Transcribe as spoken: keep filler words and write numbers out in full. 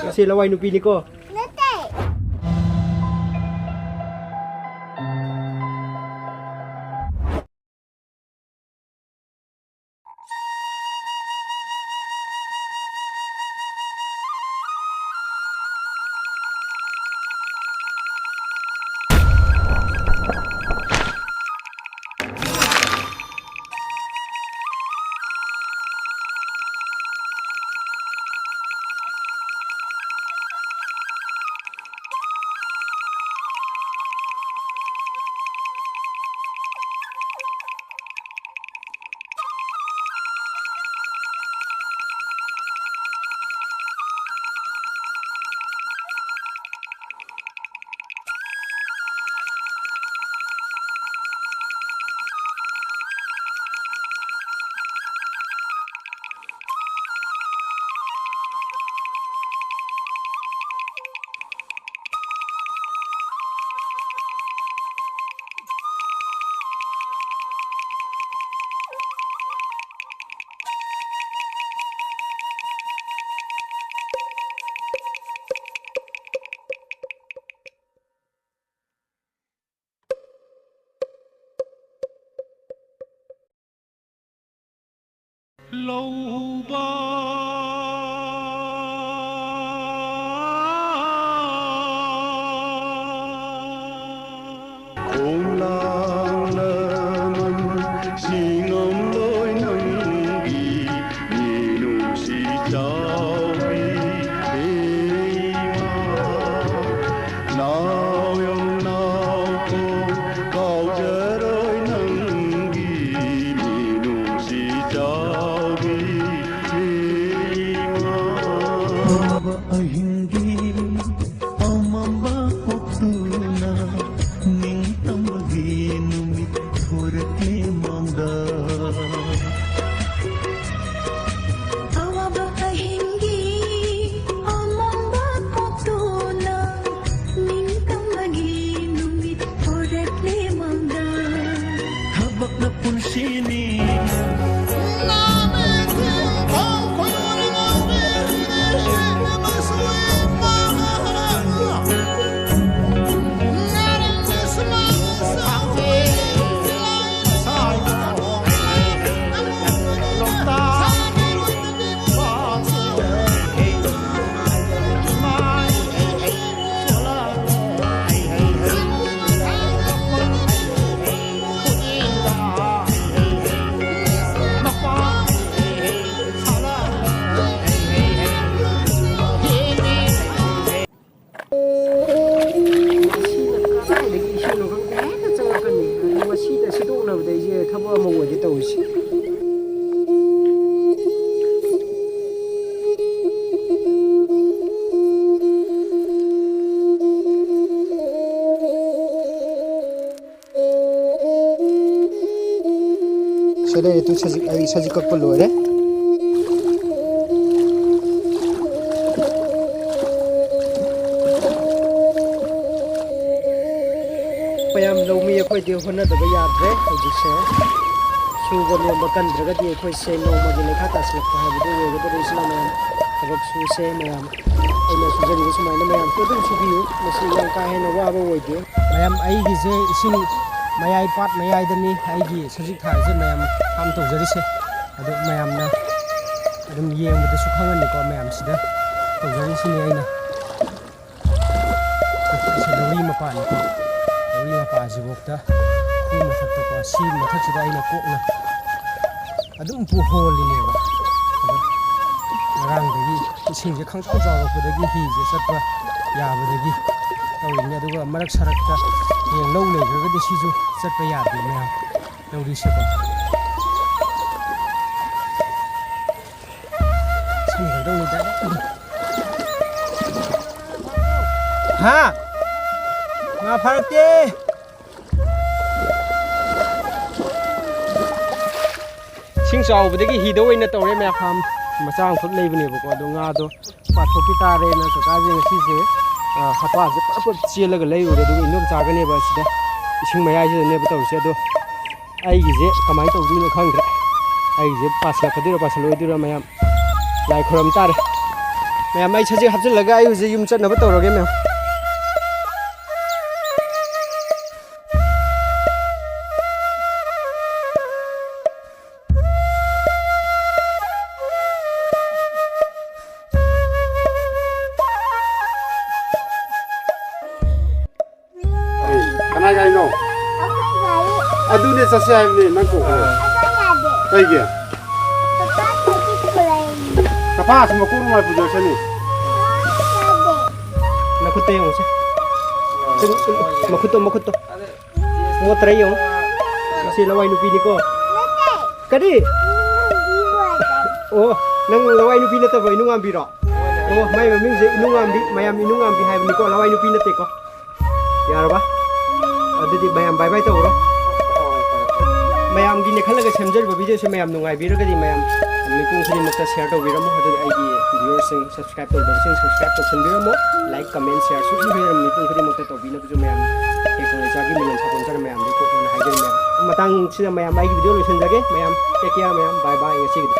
ꯑꯁꯤ ꯂꯋꯥꯏ ꯅꯨꯄꯤꯅꯤꯀꯣ꯫ ꯂꯧꯕ꯫ ꯈꯣꯡꯂꯥꯡ ꯂꯃꯟ ꯁꯤꯡꯉꯝꯂꯣꯏ ꯅꯪꯒꯤ ꯃꯤꯅꯨꯡꯁꯤ ꯆꯥꯎꯕꯤ ꯏꯃꯥ꯫ ꯅꯥꯎ ꯌꯥꯝ ꯅꯥꯎꯀꯣ ꯀꯥꯎꯖꯔꯣꯏ ꯅꯪꯒꯤ ꯃꯤꯅꯨꯡꯁꯤ ꯆꯥꯎꯕꯤ ꯏꯃꯥ꯫ ꯑꯋꯥꯕ ꯑꯍꯤꯡꯒꯤ ꯑꯃꯝꯕ ꯀꯣꯛꯇꯨꯅ ꯅꯤꯡꯇꯝꯕꯒꯤ ꯅꯨꯃꯤꯠ ꯊꯣꯔꯛꯂꯦ ꯃꯥꯡꯗ꯫ ꯑꯋꯥꯕ ꯑꯍꯤꯡꯒꯤ ꯑꯃꯝꯕ ꯀꯣꯛꯇꯨꯅ ꯅꯤꯡꯇꯝꯕꯒꯤ ꯅꯨꯃꯤꯠ ꯊꯣꯔꯛꯂꯦ ꯃꯥꯡꯗ꯫ ꯊꯕꯛꯅ ꯄꯨꯟꯁꯤꯅꯤ꯫ ꯅꯥꯃꯦ ꯊꯤꯡꯐꯝ ꯈꯣꯏꯔꯣ ꯅꯥꯃꯦ ꯊꯤꯡꯐꯝ ꯂꯩꯔꯦ꯫ ꯇꯨ ꯁꯖꯤꯛ, ꯑꯩ ꯁꯖꯤꯛ ꯀꯛꯄ ꯂꯣꯏꯔꯦ꯫ ꯃꯌꯥꯝ, ꯂꯧꯃꯤ ꯑꯩꯈꯣꯏꯗꯤ ꯍꯣꯠꯅꯗꯕ ꯌꯥꯗ꯭ꯔꯦ ꯍꯧꯖꯤꯛꯁꯦ꯫ ꯁꯨꯕ ꯅꯣꯝꯕ ꯀꯟꯗ꯭ꯔꯒꯗꯤ ꯑꯩꯈꯣꯏꯁꯦ ꯅꯣꯡꯃꯒꯤ ꯂꯩꯈꯥ ꯇꯥꯁꯤꯜꯂꯛꯄ ꯍꯥꯏꯕꯗꯨ ꯑꯣꯏꯒꯗꯧꯔꯤꯁꯤꯅ ꯃꯌꯥꯝ, ꯊꯕꯛ ꯁꯨꯁꯦ ꯃꯌꯥꯝ꯫ ꯑꯩꯅ ꯁꯨꯖꯔꯤꯕ ꯁꯨꯃꯥꯏꯅ ꯃꯌꯥꯝꯁꯨ ꯑꯗꯨꯝ ꯁꯨꯕꯤꯌꯨ꯫ ꯃꯁꯤ ꯌꯥꯝ ꯀꯥ ꯍꯦꯟꯅ ꯋꯥꯕ ꯑꯣꯏꯗꯦ꯫ ꯃꯌꯥꯝ, ꯑꯩꯒꯤꯁꯦ ꯏꯁꯤꯡ ꯃꯌꯥꯏ, ꯄꯥꯠ ꯃꯌꯥꯏꯗꯅꯤ ꯑꯩꯒꯤ ꯁꯖꯤꯛ ꯊꯥꯔꯤꯁꯦ꯫ ꯃꯌꯥꯝ ꯐꯥꯝ ꯇꯧꯖꯔꯤꯁꯦ꯫ ꯑꯗꯣ ꯃꯌꯥꯝꯅ ꯑꯗꯨꯝ ꯌꯦꯡꯕꯗꯁꯨ ꯈꯪꯉꯅꯤꯀꯣ, ꯃꯌꯥꯝꯁꯤꯗ ꯇꯧꯖꯔꯤꯁꯤꯅꯤ ꯑꯩꯅ꯫ ꯁꯤ ꯂꯧꯔꯤ ꯃꯄꯥꯅꯤꯀꯣ꯫ ꯂꯧꯔꯤ ꯃꯄꯥꯁꯤꯐꯥꯎꯗ ꯈꯨ ꯃꯊꯛꯇꯀꯣ, ꯁꯤ ꯃꯊꯛꯁꯤꯗ ꯑꯩꯅ ꯀꯣꯛꯅ ꯑꯗꯨꯝ ꯄꯨ ꯍꯣꯜꯂꯤꯅꯦꯕ꯫ ꯑꯗꯣ ꯉꯔꯥꯡꯗꯒꯤ ꯏꯁꯤꯡꯁꯦ ꯈꯪꯆꯥꯎ ꯆꯥꯎꯔꯛꯄꯗꯒꯤ ꯍꯤꯁꯦ ꯆꯠꯄ ꯌꯥꯕꯗꯒꯤ ꯇꯧꯔꯤꯅꯦ꯫ ꯑꯗꯨꯒ ꯃꯔꯛ ꯁꯔꯛꯇ ꯍꯌꯦꯡ ꯂꯧ ꯂꯩꯈ꯭ꯔꯒꯗꯤ ꯁꯤꯁꯨ ꯆꯠꯄ ꯌꯥꯗꯦ ꯃꯌꯥꯝ꯫ ꯂꯧꯔꯤꯁꯦꯀꯣ꯫ ꯁꯝꯈ꯭ꯔꯗꯧꯅꯤ direct꯫ ꯍꯥ? ꯉꯥ ꯐꯥꯔꯛꯇꯦ꯫ ꯏꯁꯤꯡ ꯆꯥꯎꯕꯗꯒꯤ ꯍꯤꯗ ꯑꯣꯏꯅ ꯇꯧꯔꯦ ꯃꯌꯥꯝ꯫ ꯐꯥꯝ ꯃꯆꯥ ꯑꯃꯈꯛ ꯂꯩꯕꯅꯦꯕꯀꯣ, ꯑꯗꯣ ꯉꯥꯗꯣ ꯄꯥꯊꯣꯛꯈꯤ ꯇꯥꯔꯦꯅ ꯀꯀꯥꯁꯦ ꯉꯁꯤꯁꯦ, ꯑ, ꯍꯄꯥꯁꯦ ꯄꯠ ꯄꯠ ꯆꯦꯜꯂꯒ ꯂꯩꯔꯨꯔꯦ꯫ ꯑꯗꯨꯒ ꯏꯟꯗꯣꯝꯆꯥꯒꯅꯦꯕ ꯑꯁꯤꯗ ꯏꯁꯤꯡ ꯃꯌꯥꯏꯁꯤꯗꯅꯦꯕ ꯇꯧꯔꯤꯁꯦ꯫ ꯑꯗꯣ ꯑꯩꯒꯤꯁꯦ ꯀꯃꯥꯏꯅ ꯇꯧꯗꯣꯏꯅꯣ ꯈꯪꯗ꯭ꯔꯦ꯫ ꯑꯩꯒꯤꯁꯦ ꯄꯥꯁꯤꯜꯂꯛꯀꯗꯣꯏꯔꯣ ꯄꯥꯁꯤꯜꯂꯣꯏꯗꯣꯏꯔꯣ ꯃꯌꯥꯝ? ꯂꯥꯏ ꯈꯨꯔꯝ ꯇꯥꯔꯦ꯫ ꯃꯌꯥꯝ, ꯑꯩ ꯁꯖꯤꯛ ꯍꯥꯞꯆꯤꯜꯂꯒ ꯑꯩ ꯍꯧꯖꯤꯛ ꯌꯨꯝ ꯆꯠꯅꯕ ꯇꯧꯔꯒꯦ ꯃꯌꯥꯝ꯫ ꯑꯦ, ꯀꯅꯥꯏ ꯒꯥꯔꯤꯅꯣ? ꯑꯩꯈꯣꯏ ꯒꯥꯔꯤ꯫ ꯑꯗꯨꯅꯦ ꯆꯠꯁꯦ ꯍꯥꯏꯕꯅꯦ, ꯅꯪ ꯀꯣꯛ꯫ ꯑꯩꯈꯣꯏ ꯌꯥꯗꯦ꯫ ꯀꯩꯒꯤ? ꯄꯄꯥ ꯊꯕꯛ ꯄꯨꯔꯛꯏ꯫ ꯄꯄꯥ ꯑꯁꯤ ꯃꯀꯣꯛ ꯅꯨꯡꯉꯥꯏ ꯄꯨꯖꯔꯛꯁꯅꯤ꯫ ꯌꯥꯗꯦ꯫ ꯅꯈꯨꯠꯇ ꯌꯦꯡꯉꯨꯁꯦ꯫ ꯃꯈꯨꯠꯇꯣ, ꯃꯈꯨꯠꯇꯣ꯫ ꯃꯣꯠꯇ꯭ꯔꯥ ꯌꯦꯡꯉꯨ꯫ ꯃꯁꯤ ꯂꯋꯥꯏ ꯅꯨꯄꯤꯅꯤꯀꯣ꯫ ꯅꯠꯇꯦ꯫ ꯀꯔꯤ? ꯏꯅꯨꯡꯉꯥꯝꯕꯤ ꯑꯣꯏꯔꯦ꯫ ꯑꯣ, ꯅꯪ ꯂꯋꯥꯏ ꯅꯨꯄꯤ ꯅꯠꯇꯕ ꯏꯅꯨꯡꯉꯥꯝꯕꯤꯔꯣ? ꯑꯣ, ꯃꯥꯏ ꯃꯃꯤꯡꯁꯦ ꯏꯅꯨꯡꯉꯥꯝꯕꯤ, ꯃꯌꯥꯝ ꯏꯅꯨꯡꯉꯥꯝꯕꯤ ꯍꯥꯏꯕꯅꯤꯀꯣ, ꯂꯋꯥꯏ ꯅꯨꯄꯤ ꯅꯠꯇꯦꯀꯣ꯫ ꯌꯥꯔꯕ? ꯑꯗꯨꯗꯤ ꯃꯌꯥꯝ bye bye ꯇꯧꯔꯣ꯫ ꯃꯌꯥꯝꯒꯤꯅꯦ ꯈꯜꯂꯒ ꯁꯦꯝꯖꯔꯤꯕ videoꯁꯦ ꯃꯌꯥꯝ ꯅꯨꯡꯉꯥꯏꯕꯤꯔꯒꯗꯤ ꯃꯌꯥꯝ ꯃꯤꯄꯨꯝ ꯈꯨꯗꯤꯡꯃꯛꯇ share ꯇꯧꯕꯤꯔꯝꯃꯣ, ꯑꯗꯨꯒ ꯑꯩꯒꯤ viewersꯁꯤꯡ, subscribe ꯇꯧꯗꯕꯁꯤꯡ subscribe ꯇꯧꯁꯟꯕꯤꯔꯝꯃꯣ, like, comment, share ꯁꯨꯡꯁꯣꯏ ꯁꯣꯏꯗꯅ ꯃꯤꯄꯨꯝ ꯈꯨꯗꯤꯡꯃꯛꯇ ꯇꯧꯕꯤꯅꯕꯁꯨ ꯃꯌꯥꯝ technologyꯒꯤ ꯃꯤꯂꯣꯟ ꯁꯥꯄꯣꯟꯖꯔ ꯃꯌꯥꯝꯗ ꯀꯣꯛꯅ ꯍꯥꯏꯖꯔꯤ ꯃꯌꯥꯝ꯫ ꯃꯇꯥꯡꯁꯤꯗ ꯃꯌꯥꯝ ꯑꯩꯒꯤ video ꯂꯣꯏꯁꯤꯟꯖꯒꯦ ꯃꯌꯥꯝ, take care ꯃꯌꯥꯝ, bye bye ꯉꯁꯤꯒꯤꯗꯤ꯫